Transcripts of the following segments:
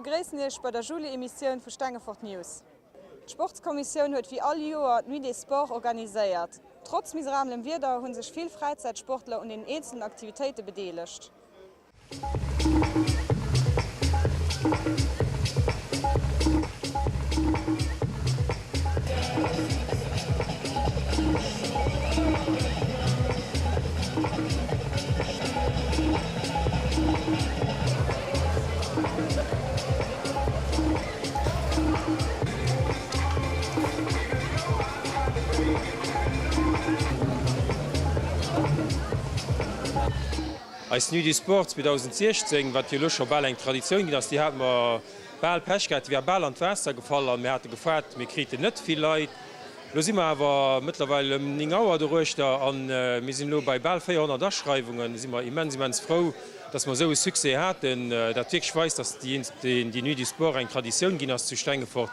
begréissen Iech bei der Juli-Emissioun vu Stengefort News. D'Sportskommissioun huet wéi all Joer d'Nuit des Sports organiséiert. Trotz miserabelem Wieder hu sech vill Fräizäitsportler un den eenzelen Aktivitéite bedeelegt. Eis Nuit du Sport 2016, wat jo elo scho bal eng Traditioun ginn ass, déi hate mer bal Pech gehat, déi war bal an d'Waasser gefall an mir hate gefaart, mir kriten net vill Leit. Elo si mer awer mëttlerweil ëm 9 Auer doruechter a mir sinn elo bei bal 400 Aschreiwungen. Do si mer immens, immens frou, dass mer esou e Succès haten, dat wierklech weist, dass déi Nuit du Sport eng Traditioun ginn ass zu Stengefort.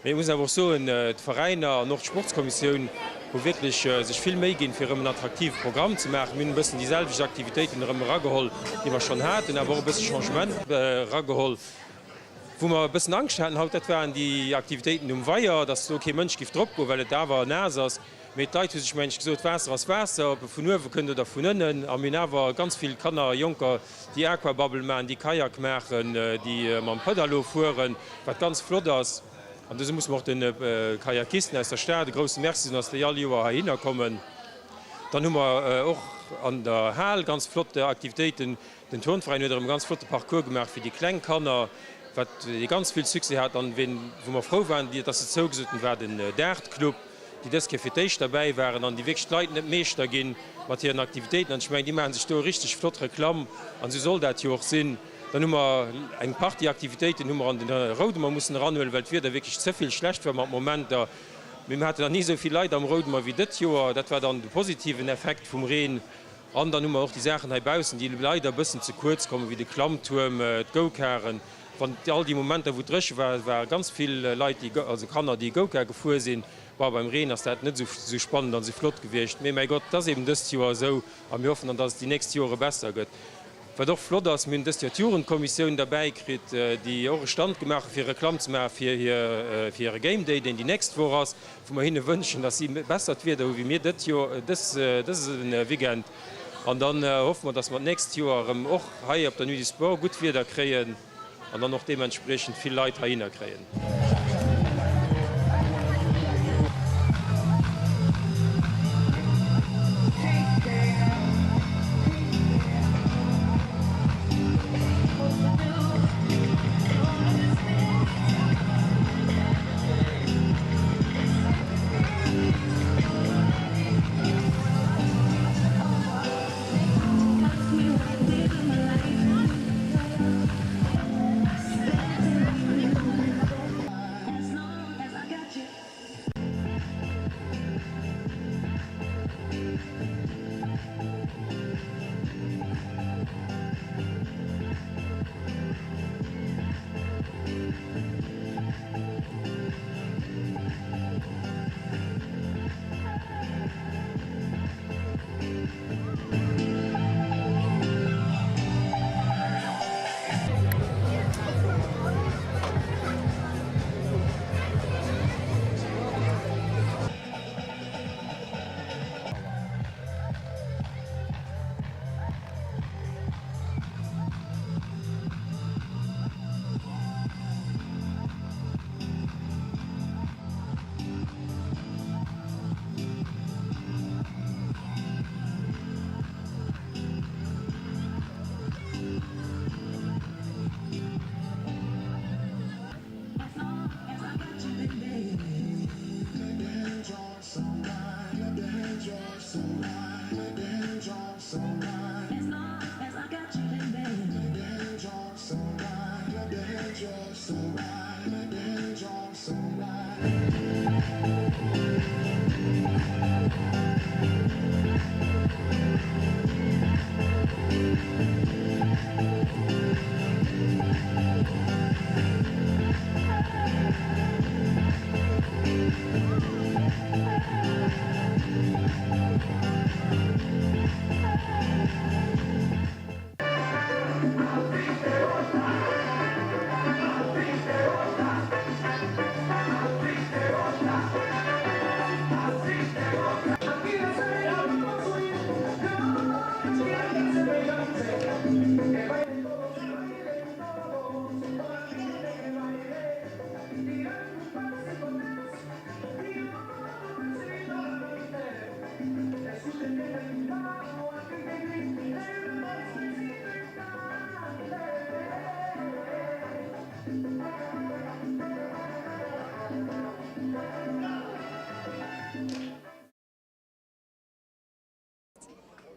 Mee et muss een awer och soen, d'Veräiner an och d'Sportskommissioun hu wierklech sech vill Méi ginn, fir erëm en attraktive Programm ze maachen. Mir hunn e bëssen déi selwecht Aktivitéiten erëm erageholl, déi mer schonn haten, awer och e bësse Changement erageholl. Wou mer e bëssen Angscht haten haut, dat waren déi Aktivitéiten um Weier, dass do kee Mënsch giff drop goen, well et awer naass ass. Mee d'Leit hu sech, mengen ech, gesot, Waasser ass Waasser, ob e vun uewe kënnt oder vun ënnen. A mir hunn awer ganz vill Kanner a Jonker, déi Aquabubble maachen, déi Kajak maachen, déi mam Pedalo fueren, wat ganz flott ass. An dëse musse mer och de Kajakisten aus der Stad e grousse Merci soen, dass déi all Joer heihinner kommen. Dann hu mer och an der Hal ganz flott Aktivitéiten. Den Turnveräin huet erëm e ganz flotte Parcours gemaach fir déi kleng Kanner, wat dee ganz vill Succès hat. An ween, wou mer frou waren, dass se zougesot hunn, war den Dart-Club, déi dës Kéier fir d'éischt derbäi waren an déi wierklech d'Leit net Meeschter ginn mat hiren Aktivitéiten. An ech mengen, déi maache sech do richteg flott Reklamm an esou soll dat jo och sinn. Dann hu mer eng Partie Aktivitéiten hu mer an den Roudemer mussen eranhuelen, well d'Wieder wierklech ze vill schlecht war mat Momenter. Mee mir haten nach ni esou vill Leit am Roudemer wéi dëtt Joer. Dat war dann de positiven Effekt vum Reen. An dann hu mer och déi Saachen hei baussen, déi leider e bëssen ze kuerz kommen, wéi de Klammtuerm, d'Go-Karen. Wann all déi Momenter, wou et dréche war, ware ganz vill Leit, déi, also Kanner, déi Go-Kar gefuer sinn. Bon, beim Reen ass dat net esou spannend an esou flott gewiescht. Mee mäi Gott, et ass eben dëst Joer esou a mir hoffen dann, dass et déi nächst Jore besser gëtt. Wat och flott ass, mir hunn dëst Joer d'Jugendkommissioun derbäi kritt, déi och e Stand gemaach hu fir Reklamm ze maache fir hir, fir hire Game Day, deen déi nächst Woch ass, wou mer hinne wënschen, dass si bessert Wieder hu wéi mir dët Joer, dës, dëse Weekend. An dann hoffe mer, dass mer d'nächst Joer erëm och hei op der Nuit du Sport gutt Wieder kréien an dann och deementspriechend vill Leit heihinner kréien.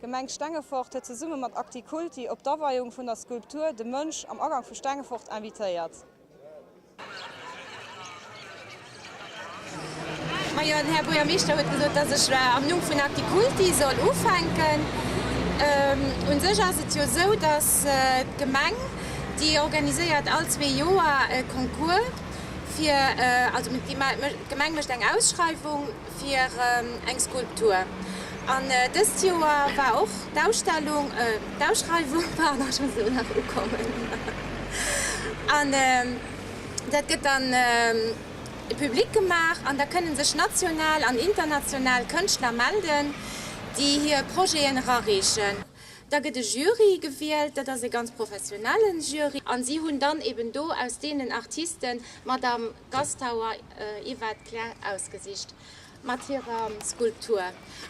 D'Gemeng Stengefort huet zesumme mat Acticulti op d'Aweiung vun der Skulptur De Mënsch am Agank vu Stengefort invitéiert. Majo, den Här Buergermeeschter huet gesot, dass ech am Numm vun Acticulti soll ufänken. U sech ass et jo esou, dass d'Gemeng, déi organiséiert all zwee Joer e Concours fir, also d'Gemeng mécht eng Ausschreiwung fir eng Skulptur. An dëst Joer war och d'Ausstellung, d'Ausschreiwung, pardon, ech muss elo nach ukommen, an dat gëtt dann public gemaach an da kënne sech national an international Kënschtler melden, déi hir Projeten erareechen. Da gëtt e Jury gewielt, dat ass e ganz professionelle Jury, an si hunn dann eben do aus deenen Artisten d'Madame Gastauer Yvette Claire ausgesicht mat hirer Skulptur.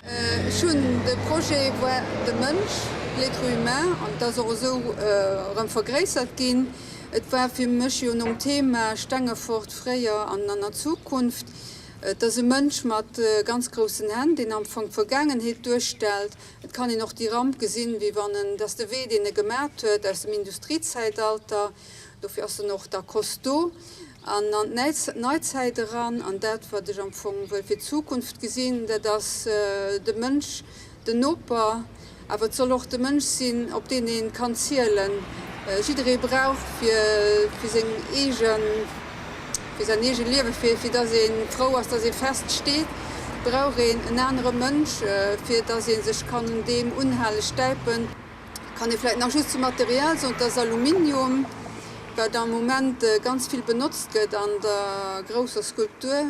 Ech hunn de Projet war de Mënsch, l'être humain, an et ass och esou erëm vergréissert ginn. Et war fir mech jo nom Thema Stengefort fréier an an der Zukunft. Et ass e Mënsch mat ganz groussen Hänn, deen am Fong d'Vergaangenheet duerstellt. Et kann een och déi Ramp gesinn, wéi wann en, dat ass de Wee, deen e gemat huet aus dem Industriezäitalter, dofir ass en och da costaud, an an d'Neizäit eran. An dat, wat ech am Fong wëll fir d'Zukunft gesinn, dat ass de Mënsch, den Noper, awer et soll och de Mënsch sinn, op deen ee kann zielen. Jidderee brauch fir fir seng eegen, fir säin eege Liewen, fir fir dass ee frou ass, dass ee fest steet, brauch een en anere Mënsch, fir dass ee sech kann un deem unhalen, stäipen. Kann ee vläit nach just zum Material soen, et ass Aluminium, wat am Moment ganz vill benotzt gëtt an der grousser Skulptur,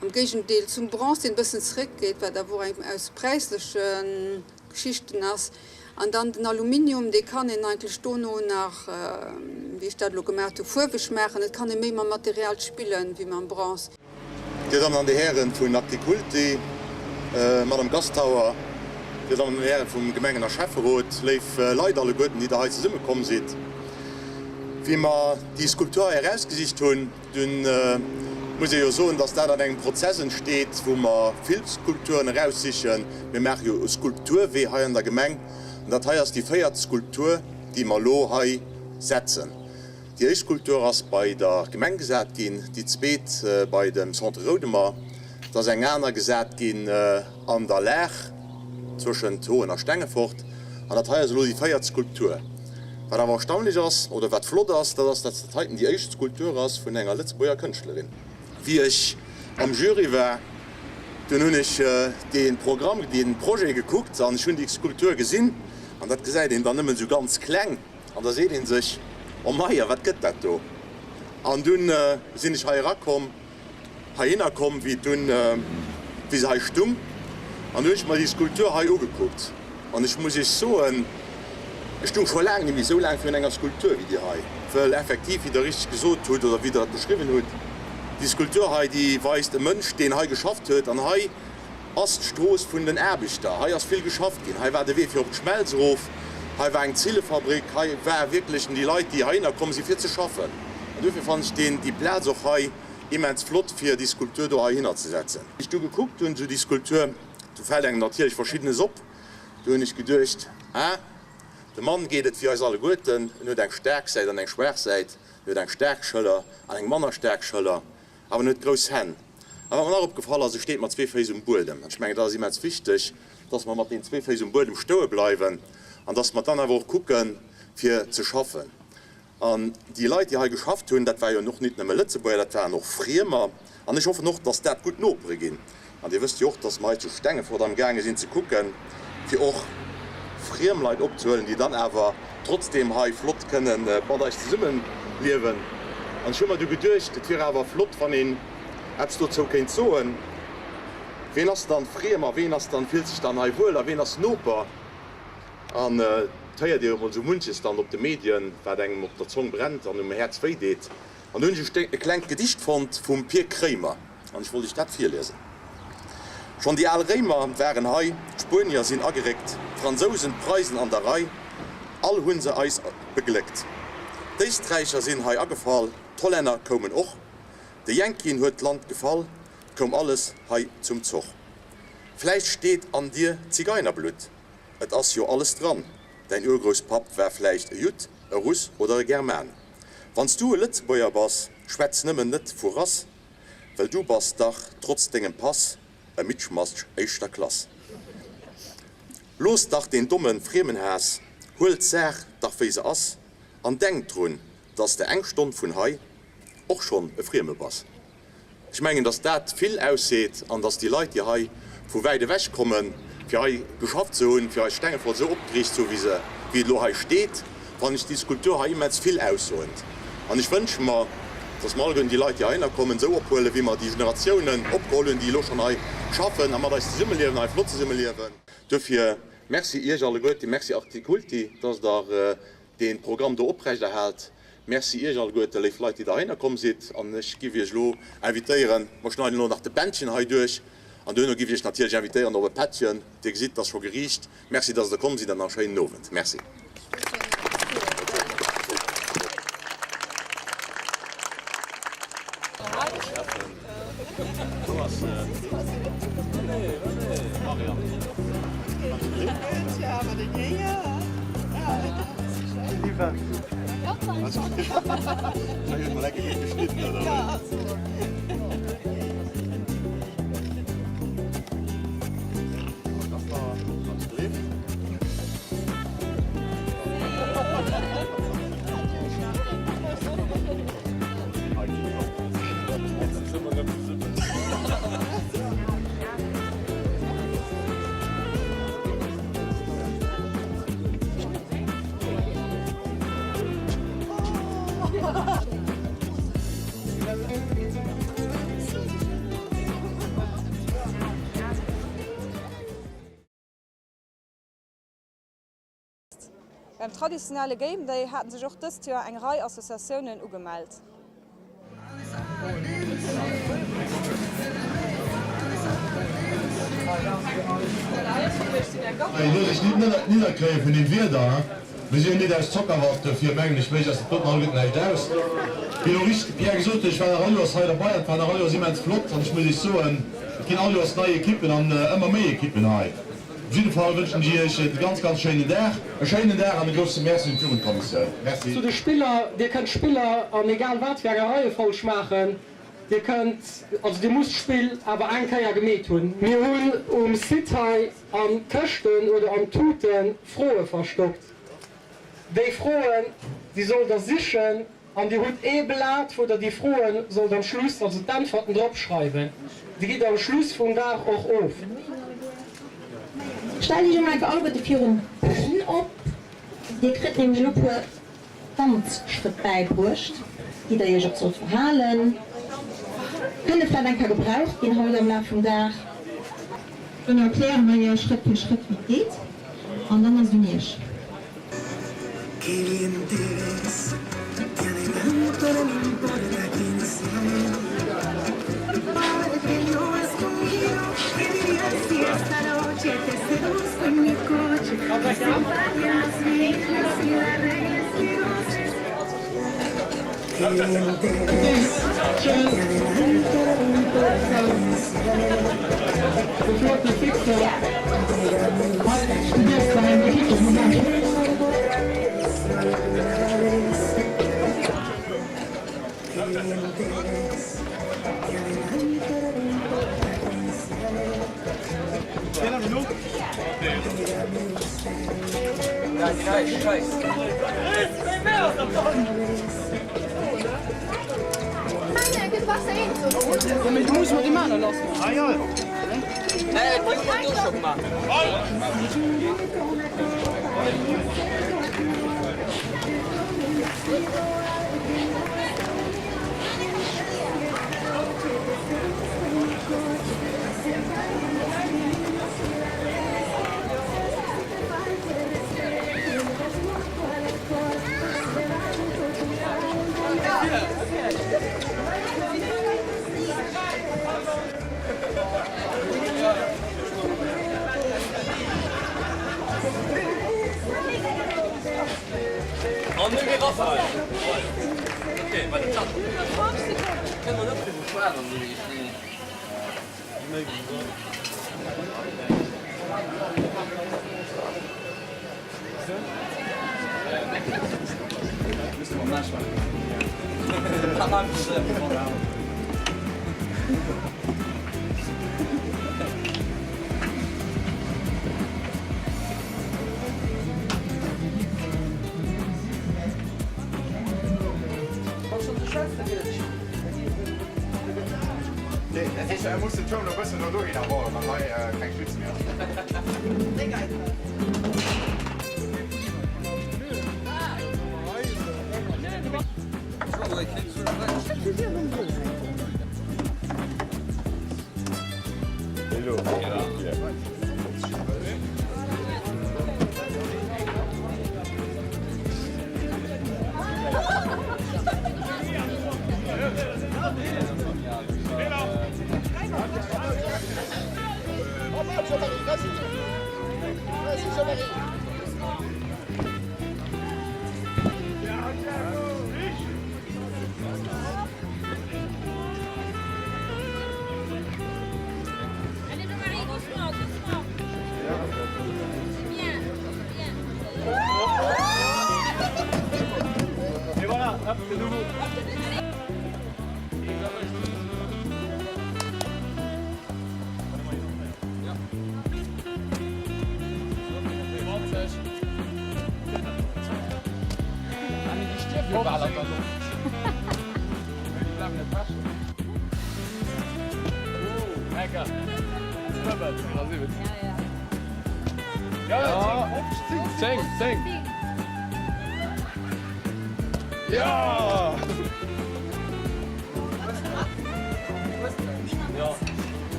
am Géigendeel zum Bronze, deen e bëssen zeréckgeet, wat awer och eng aus präisleche Geschichten ass. An dann den Aluminium, dee kann een eigentlech dono nach, wéi ech dat elo gemaach hu, fuerweg maachen. Et kann ee méi mam Material spillen, wéi mam Bronze. Dir Dammen an Dir Hären vun Acticulti, Madame Gastauer, Dir Dammen an Dir Hären vum Gemengen a Schäfferot, léif Leit alleguerten, déi Der hei zesummekomm sidd. Wéi mer déi Skulptur hei erausgesicht hunn, dunn muss ee jo soen, dass dat an engem Prozess entsteet, wou mer vill Skulpturen eraussichen. Mir maache jo e Skulpturwee hei an der Gemeng an dat hei ass déi véiert Skulptur, déi mer elo hei setzen. Déi éischt Skulptur ass bei der Gemeng gesat ginn, déi zweet bei dem Centre Roudemer, et ass eng aner gesat ginn an der Laach zwëschent Hoen a Stengefort an dat hei ass elo déi véiert Skulptur. Wat awer erstaunlech ass, oder wat flott ass, dat ass, datt dat heiten déi éischt Skulptur ass vun enger Lëtzebuerger Kënschtlerin. Wéi ech am Jury war, dunn hunn ech dee Programm, dee Projet gekuckt an ech hunn déi Skulptur gesinn an dat gesäit een dann nëmmen esou ganz kleng. An da seet ee sech, Oh meier, wat gëtt dat do? An dunn sinn ech hei erakomm, heihinner komm, wéi dunn, wéi se hei stung. An du hunn ech mer déi Skulptur hei ugekuckt. An ech muss Iech soen, ech stung scho laang net méi esou laang virun enger Skulptur wéi déi hei. Wëll effektiv, wéi Der richteg gesot hutt oder wéi Der et beschriwwen hutt, déi Skulptur hei, déi weist e Mënsch, deen hei geschafft huet. An hei ass d'Strooss vun den Aarbechter. Hei ass vill geschafft ginn. Hei war de Wee fir op d'Schmelz erof. Hei war eng Zillefabrik. Hei ware wierklech déi Leit, déi heihinner komm sinn, fir ze schaffen. An duerfir fannen ech deen, déi Plaz och hei immens flott, fir déi Skulptur do heihinner ze setzen. Wéi ech du gekuckt hunn, esou déi Skulptur, do fält engem natierlech Verschiddenes op. Do hunn ech geduecht, Ah, dem Mann geet et wéi eis alleguerten. En huet eng staark Säit an eng schwaach Säit. En huet eng staark Schëller an eng manner staark Schëller. Awer en huet grouss Hänn. A wat mer nach opgefall ass, e steet mat zwee Féiss um Buedem. An ech mengen, dat ass immens wichteg, dass mer mat deenen zwee Féiss um Buedem stoe bleiwen an dass mer dann awer och kucken, fir ze schaffen. An déi Leit, déi hei geschafft hunn, dat war jo och nit nëmme Lëtzebuerger, dat waren och Friemer. An ech hoffen och, dass dat gutt Nopere ginn. An Dir wësst jo och, dass mer hei zu Stengefort amgaange sinn ze kucken, fir och friem Leit opzehuelen, déi dann awer trotzdeem hei flott kënne mat eis zesummeliewen. An ech hu mer du geduecht, et wier awer flott, wann een eppes dozou kéint soen, Ween ass dann friem a ween ass dann, fillt sech dann hei wuel a ween ass Noper? An et héiert ee jo emol esou munches dann op de Medien, wat engem op der Zong brennt an um Häerz wéi deet. An do hunn ech e klengt Gedicht fonnt vum Pir Kréimer an ech wollt iech dat virliesen. Schonn déi al Réimer waren hei, d'Spuenier sinn ageréckt, d'Fransousen, d'Preisen an der Rei, all hunn se eis begléckt. D'Éisträicher sinn hei agefall, d'Hollänner koumen och, de Jänkien huet d'Land gefall, 't koum alles hei zum Zoch. Vläicht steet an dir Zigeinerblutt. Et ass jo alles dran. Däin Urgrousspapp war vläicht e Judd, e Russ oder e German. Wann s du e Lëtzebuerger bass, schwätz nëmmen net vu Rass, well du bass dach trotz dengem Pass e Mitschmatsch éischter Klass. Looss dach deen dommen Friemenhaass, huel d'Saach dach wéi se ass, an denk drun, dass de eng Stonn vun hei och schonn e Frieme bass. Ech mengen, dass dat vill ausseet an dass déi Leit, déi hei vu wäit ewech kommen, fir hei geschafft ze hunn, fir eis Stengefort esou opgeriicht ze hu wéi se, wéi et elo hei steet, fannen ech déi Skulptur hei immens vill aussoend. An ech wënsche mer, dass mer alleguerten déi Leit, déi heihinner kommen, esou ophuelen, wéi mer déi Generatiounen opgeholl hunn, déi elo schonn hei schaffen a mat eis zesummeliewen, hei flott zesummeliewen. Duerfir Merci Iech alleguerten, Merci Artikulti, dass Der dee Programm do oprechterhaalt. Merci Iech alleguerte, léif Leit, déi Der heihinner komm sidd. An ech giff Iech elo invitéieren, mer schneiden elo nach de Bändchen hei duerch, an duerno giff ech Iech natierlech invitéieren op e Pättchen. Dir gesitt, et ass scho geriicht. Merci, dass Der komm sidd an nach e schéinen Owend. Merci. Beim traditionelle Game Day haten sech och dëst Joer eng Rei Associatiounen ugemellt. Looss iech nit nidderkréie vun deem Wieder. Mir si jo nit aus Zockerwatt, dofir mengen ech, mécht eis dat doten alleguerten näischt aus. Wéi elo richteg de Pierre gesot huet, ech war nach all Joers hei derbei an et war nach all Joers immens flott an ech muss iech soen, et ginn all Joers nei Ekippen an ëmmer méi Ekippen hei. Op jidde Fall wënschen ech Iech e ganz, ganz schéinen Dag, e schéinen Dag an e grousse Merci un d'Jugendkommissioun. Merci. Zu de Spiller, Dir kënnt d'Spiller an egal wat fir enger Reiefolg maachen. Dir kënnt, also dir musst d'Spill awer eng Kéier gemeet hunn. Mir hunn um Site hei a Këschten oder an Tute Froe verstoppt. Déi Froen, déi sollt der sichen an dir hutt ee Blat, wou der déi Froe sollt am Schluss, also d'Äntwerten drop schreiwen. Déi gitt am Schluss vum Dag och of. Stellt iech emol enker alleguerte virun d'Bün op. Dir kritt nämlech elo puer Danzschrëtt bäibruecht, déi der iech och sollt verhalen. Kënne vläit eng Kéier gebraucht ginn haut am Laf vum Dag. Duerno erkläre mer iech Schrëtt fir Schrëtt wéi et geet an dann ass et un iech.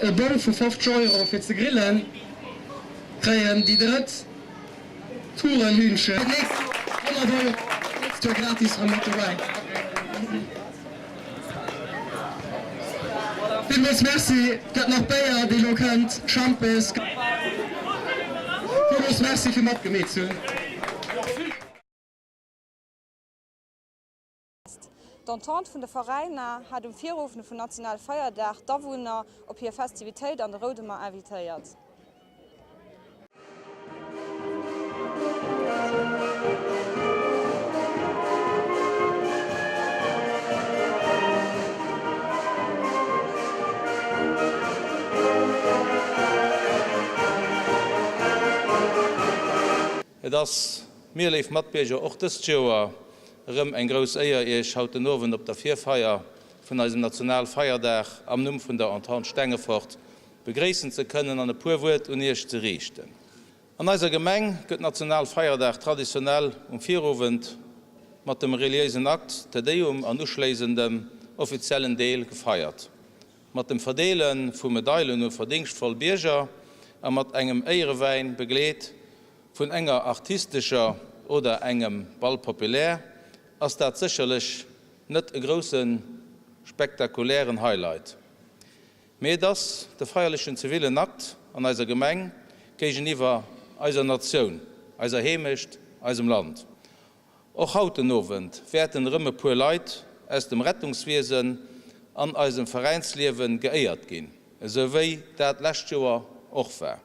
E Bon vu 50 Euro fir ze grillen kréien déi drëtt Tourenhühnchen. Fir d'nächst Joer 100 Euro, d'nächst Joer gratis erëm mat dobäi. Villmools Merci. Et gëtt nach Béier, dee lo kënnt, Schampes. Villmools Merci fir matgemeet ze hunn. D'Entente vun de Veräiner hat um Virowend vum nationale Feierdag d'Awunner op hir Festivitéit an de Roudemer invitéiert. Et ass mir, léif Matbierger, och dëst Joer erëm eng grouss Éier, Iech haut den Owend op der Virfeier vun eisem Nationalfeierdag am Numm vun der Entente Stengefort begréissen ze kënnen an e puer Wuert un Iech ze riichten. An eiser Gemeng gëtt Nationalfeierdag traditionell um Virowend mat dem reliéisen Akt Te Deum an uschléisendem offiziellen Deel gefeiert, mat dem Verdeele vu Medailen u verdingschtvoll Bierger a mat engem Éierewäin begleet vun enger artistescher oder engem Bal populaire, ass dat sécherlech net e grousse. spektakulären Highlight, mee et ass de feierlechen zivillen Akt an eiser Gemeng géigeniwwer eiser Natioun, eiser Heemecht, eisem Land. Och haut den Owend wäerten erëm e puer Leit aus dem Rettungswiesen an eisem Veräinsliewe geéiert ginn, esou wéi dat lescht Joer och war.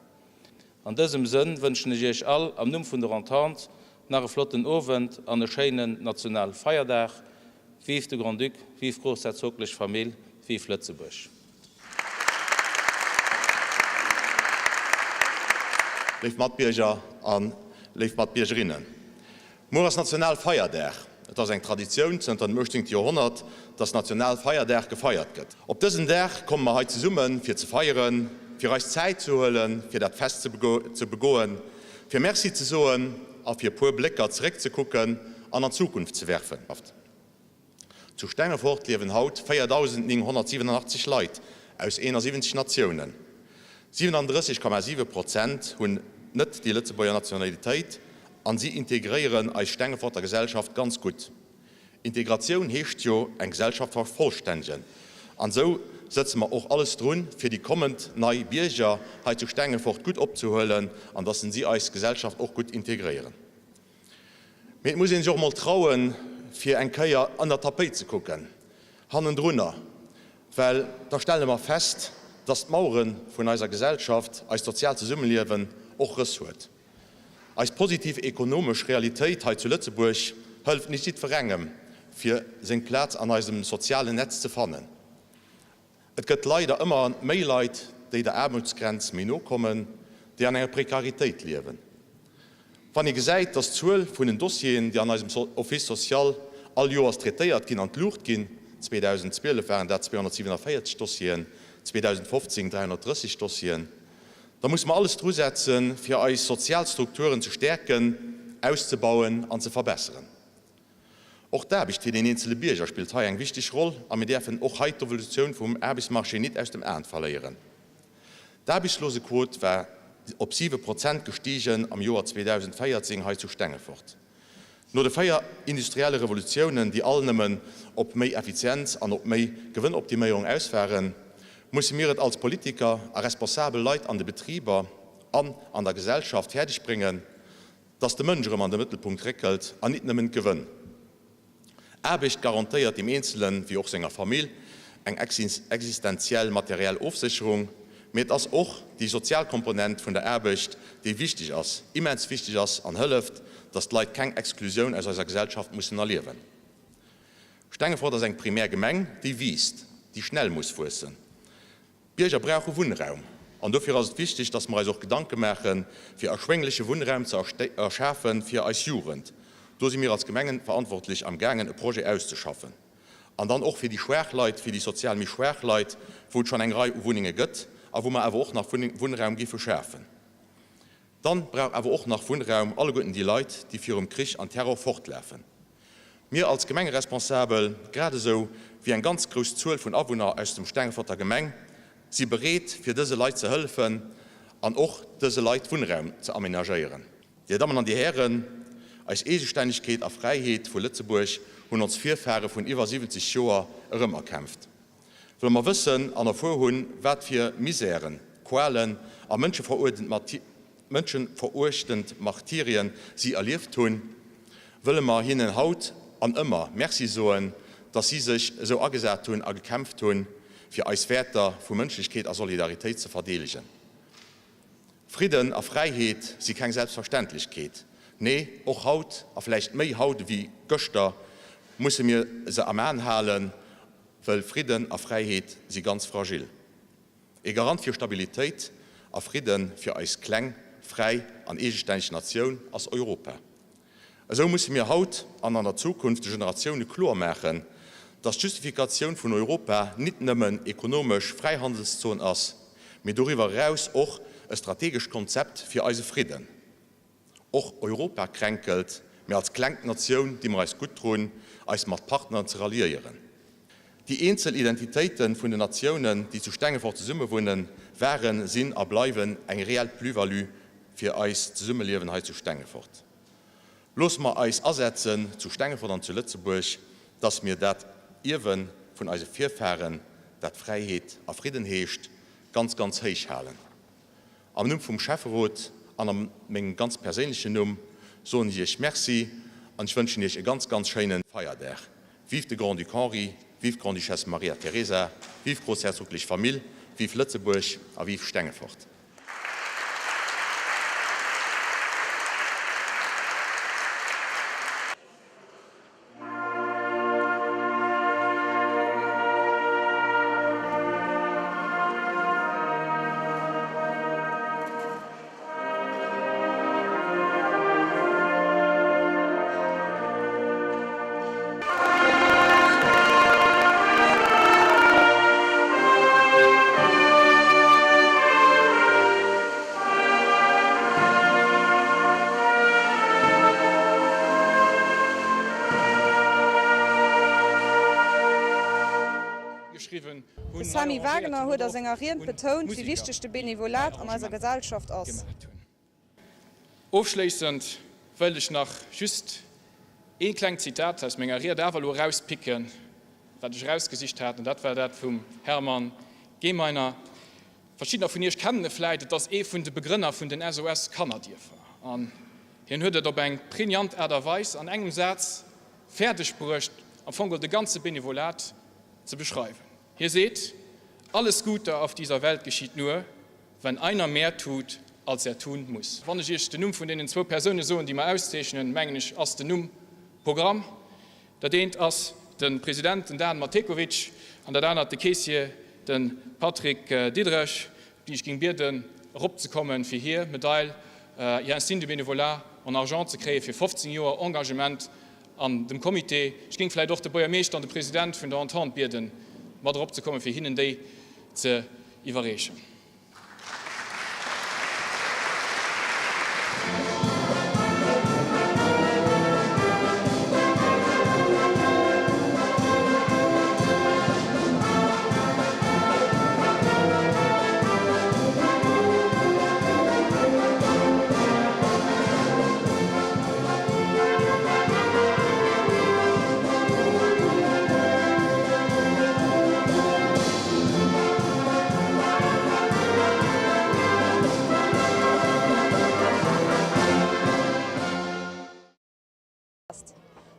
An dësem Sënn wënschen ech Iech all am Numm vun der Entente nach e flotten Owend an e schéinen Nationalfeierdag. Vive de Grand-Duc, vive d'groussherzoglech Famill, vive Lëtzebuerg! Léif Matbierger a léif Matbiergerinnen, Muer ass Nationalfeierdag. Et ass eng Traditioun zënter dem 18. Joerhonnert, dass Nationalfeierdag gefeiert gëtt. Op dësen Dag komme mer hei zesummen, fir ze feieren, fir eis Zäit ze huelen, fir dat Fest ze begoen, fir Merci ze soen a fir e puer Blécker zeréckzekucken an an d'Zukunft ze werfen. Zu Stengefort liewen haut 4.987 Leit aus 71 Natiounen. 37,7 Prozent hunn net déi Lëtzebuerger Nationalitéit an si integréieren eis Stengeforter Gesellschaft ganz gutt. Integratioun heescht jo eng Gesellschaft vervollstännegen an esou sëtze mer och alles drun, fir déi kommend nei Bierger hei zu Stengefort gutt opzehuelen an dass si eis Gesellschaft och gutt integréieren. Mee et muss een sech och emol trauen, fir eng Kéier ënner d'Tapéit ze kucken, hannendrunner, well da stelle mer fest, dass d'Mauere vun eiser Gesellschaft, eist soziaalt Zesummeliewen och Rëss huet. Eis positiv ekonomesch Realitéit hei zu Lëtzebuerg hëlleft nicht jiddwerengem, fir seng Plaz an eisem sozialen Netz ze fannen. Et gëtt leider ëmmer méi Leit, déi der Aarmutsgrenz méi no kommen, déi an enger Prekaritéit liewen. Wann ee gesäit, dass d'Zuel vun den Dossieren, déi an eisem Office social all Joers traitéiert ginn, an d'Luucht ginn, 2012 waren dat 247 Dossieren, 2015 330 Dossieren, da musse mer alles drusetzen, fir eis sozial Strukturen ze stäerken, auszebauen an ze verbesseren. Och d'Aarbecht fir deen eenzele Bierger spillt hei eng wichteg Roll a mir däerfen och hei d'Evolutioun vum Aarbechtsmarché nit aus dem Aen verléieren. D'Aarbechtslosequot war op 7 Prozent gestigen am Joer 2014 hei zu Stengefort. No de 4 industrielle Revolutiounen, déi all nëmmen op méi Effizienz an op méi Gewënnoptiméierung aus waren, musse mir et als Politiker a responsabel Leit an de Betriber an an der Gesellschaft fäerdeg bréngen, Dass de Mënsch erëm an de Mëttelpunkt réckelt an nit nëmmen d'Gewënn. Aarbecht garantéiert dem Eenzelen, wéi och senger Famill, eng existenziell materiell Ofsécherung, mee et ass och déi sozial Komponent vun der Aarbecht, déi wichteg ass, immens wichteg ass an hëlleft, dass d'Leit keng Exklusioun aus eiser Gesellschaft mussen erliewen. Stengefort ass eng primär Gemeng, déi wiisst, déi schnell muss wuessen. D'Bierger brauche Wunnraum an dofir ass et wichteg, dass mer eis och Gedanke maachen, fir erschwéngleche Wunnraum ze erschafe fir eis Jugend. Do si mir als Gemengenverantwortlech am gaangen e Projet auszeschaffen. An dann och fir déi schwaach Leit, fir déi sozial méi schwaach Leit, wou et schonn eng Rei u Wunnenge gëtt a wou mer awer och nach Wunnraum géife schafen. Dann brauch awer och nach Wunnraum alleguerten déi Leit, déi virum Krich an Terror fortlafen. Mir als Gemengeresponsabel, grad esou wéi eng ganz grouss Zuel vun Awunner aus dem Stengeforter Gemeng, si bereet fir dëse Leit ze hëllefen an och dëse Leit Wunnraum ze amenagéieren. Dir Dammen an Dir Hären, eis Eegestännegkeet a Fräiheet vu Lëtzebuerg hunn ons Virfahre vun iwwer 70 Joer erëmerkämpft. Wëll mer wëssen an erfuer hunn, wat fir Misären, Qualen a mënscheveruechtend Martyrien si erlieft hunn, wëlle mer hinnen haut an ëmmer Merci soen, dass si sech esou agesat hunn a gekämpft hunn, fir eis Wäerter vu Mënschlechkeet a Solidaritéit ze verdeelegen. Fridden a Fräiheet si keng Selbstverständlechkeet. Nee, och haut, a vläicht méi haut ewéi gëschter, musse mir se am Aen halen Wëll Fridden a Fräiheet si ganz fragil. Ee Garant fir Stabilitéit a Fridden fir eis kleng, fräi an eegestänneg Natioun ass Europa. Esou musse mir haut an an der Zukunft de Generatioune kloer maachen, dass d'Justifikatioun vun Europa nit nëmmen ekonomesch Fräihandelszon ass, mee doriwwer eraus och e strategescht Konzept fir eise Fridden. Och Europa kränkelt, mee als klengt Natioun di mer eis gutt drun, eis mat Partneren ze ralliéieren. Déi eenzel Identitéite vun den Natiounen, déi zu Stengefort zesummewunnen, waren, sinn a bleiwen eng reell Plus-value fir eist Zesummeliewen hei zu Stengefort. Loosse mer eis asetzen, zu Stengefort an zu Lëtzebuerg, dass mir dat Ierwen. vun eise Virfahren, dat Fräiheet a Fridden heescht, ganz, ganz héich halen. Am Numm vum Schäfferot an a mengem ganz perséinlechen Numm soen ech Iech Merci an ech wënschen Iech e ganz, ganz schéine Feierdag. Vive de Grand-Duc Henri, vive d'Grande-Duchesse Maria Teresa, vive d'groussherzoglech Famill, vive Lëtzebuerg a vive Stengefort! De Sammy Wagner huet a senger Ried betount, wéi wichteg de Benevolat an eiser Gesellschaft ass. Ofschléissend wëilt ech nach just ee klengt Zitat aus menger Ried awer elo erauspicken, wat ech erausgesicht hat, an dat war dat vum Hermann Gmeiner. Verschiddener vun Iech kennen e vläit, et ass ee vun de Begrënner vun den SOS Kannerdierfer an hien huet et op eng prägnant Aart a Weis an engem Saz fäerdeg bruecht, am Fong geholl de ganze Benevolat ze beschreiwen. Hie seet, Alles Gute auf dieser Welt geschieht nur, wenn einer mehr tut, als er tun muss. Wann ech Iech den Numm vun deenen zwou Persoune soen, déi mer auszeechnen, mengen ech, ass den Numm Programm. Dat eent ass de President, den Dan Matekovic, an dat anert de Keessier, de Patrick Diderich, déi ech géing bieden, eropzekommen, fir hir Medail, hir Insigne du bénévolat en argent ze kréien, fir 15 Joer Engagement an dem Comité. Ech géing vläicht och de Buergermeeschter an de President vun der Entente bieden, mat eropzekommen, fir hinnen déi ze iwwerreechen.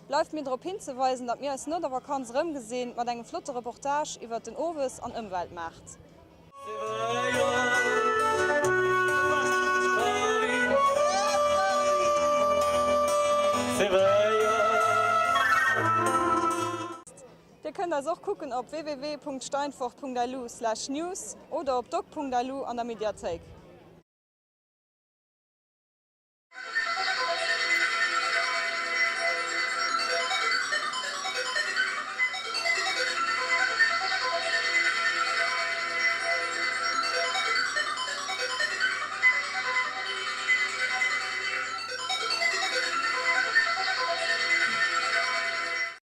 Bleift mir drop hinzeweisen, datt mir eis no der Vakanz erëmgesinn mat engem flotte Reportage iwwert den Owes an Ëmweltmaart. Dir kënnt eis och kucken op www.steinfort.lu/news oder op doc.lu an der Mediathéik.